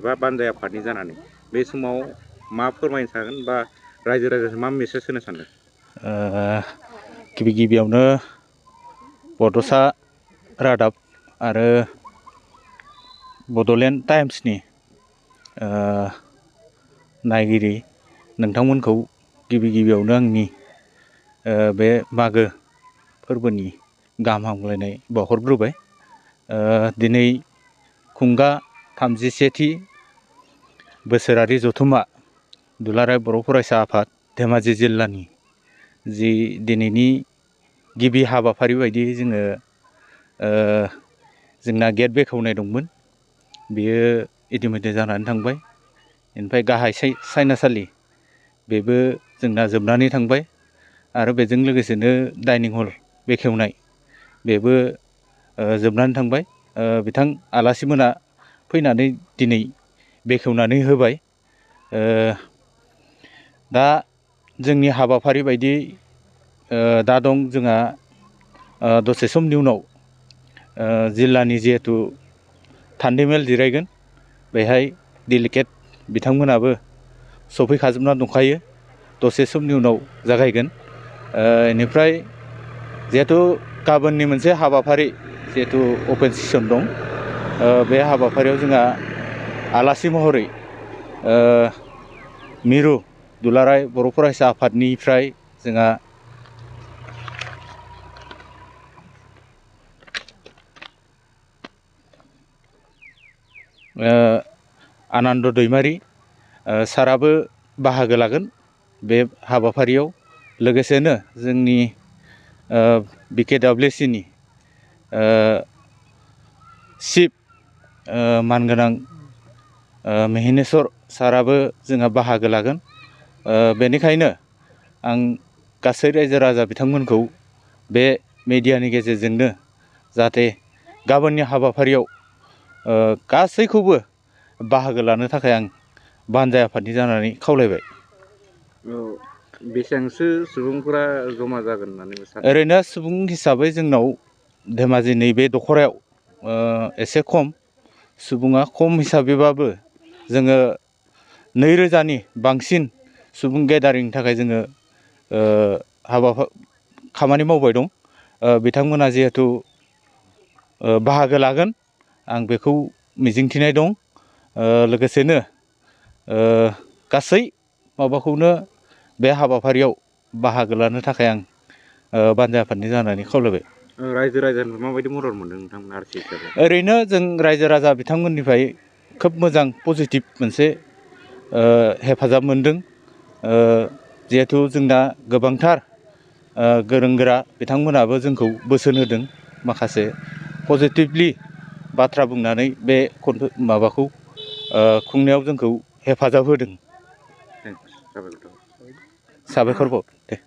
बा बानजाय आफादनि जानानै बे समाव मा फोरमायनो सानगोन बा रायजो राजानो मा मेसेज होनो सानदों? गिबियावनो बड'सा रादाब आरो बड'लेण्ड टाइम्सनि नायगिरि नोंथांमोनखौ गिबियावनो आंनि बे मागो फोरबोनि गाहाम हामलायनाय बावहरग्रोबाय। दिनै खुंगा 37थि बोसोरारि जथुम्मा दुलाराय बर' फरायसा आफाद धेमाजि जिल्लानि जि दिनैनि गिबि हाबाफारि बायदियै जोंना गेट बेखेवनाय दंमोन, बेयो इतिमध्य जानानै थांबाय। ओमफ्राय गाहाय सायनासालि बेबो जोंना जोबनानै थांबाय आरो बेजों लोगोसेनो डाइनिं हल बेखेवनाय बेबो जोबनानै थांबाय। बिथां आलासिमोना फैनानै दिनै बेखेवनानै होबाय। दा जोंनि हाबाफारि बायदियै दा दं जोंहा दसे समनि उनाव जिल्लानि जिहेथु थान्दैमेल जिरायगोन, बेहाय डेलिगेट बिथांमोनाबो सफैखाजोबना दंखायो, दसे समनि उनाव जागायगोन। बेनिफ्राय जिहेथु गाबोननि मोनसे हाबाफारि जिहेथु अपेन सेसन दं, बे हाबाफारियाव जोंहा आलासि महरै मिरु दुलाराय बर' फरायसा आफादनिफ्राय जोंहा आनन्द दैमारि साराबो बाहागो लागोन बे हाबाफारियाव। लोगोसेनो जोंनि BKWCनि चिफ मानगोनां मेहिनेश्वर साराबो जोंहा बाहागो लागोन। बेनिखायनो आं गासै रायजो राजा बिथांमोनखौ बे मेडियानि गेजेरजोंनो जाहाथे गाबोननि हाबाफारियाव गासैखौबो बाहागो लानो थाखाय आं बानजाय आफादनि जानानै खावलायबाय। बेसेबांसो सुबुंफोरा जमा जागोन होननानै सानो? ओरैनो सुबुं हिसाबै जोंनाव धेमाजि नैबे दख'रायाव एसे खम सुबुङा, खम हिसाबैबाबो जोङो 2000नि बांसिन सुबुं गेदारिंनि थाखाय जोङो खामानि मावबाय दं। बिथांमोना जिहेथु बाहागो लागोन आं बेखौ मिजिंथिनाय दं। लोगोसेनो गासै माबाखौनो बे हाबाफारियाव बाहागो लानो थाखाय आं बानजाय आफादनि जानानै खावलायबाय। रायजो राजानिफ्राय माबायदि मदद मोनदों नोंथांमोना आरसि हिसाबै? ओरैनो जों रायजो राजा बिथांमोननिफ्राय खोब मोजां पजिटिभ मोनसे हेफाजाब मोनदों। जिहेथु जोंना गोबांथार गोरों गोरा बिथांमोनाबो जोंखौ बोसोन होदों, माखासे पजिटिभलि बाथ्रा बुंनानै बे माबाखौ खुंनायाव जोंखौ हेफाजाब होदों। साबायखर बावबाय। साबायखर बाव दे।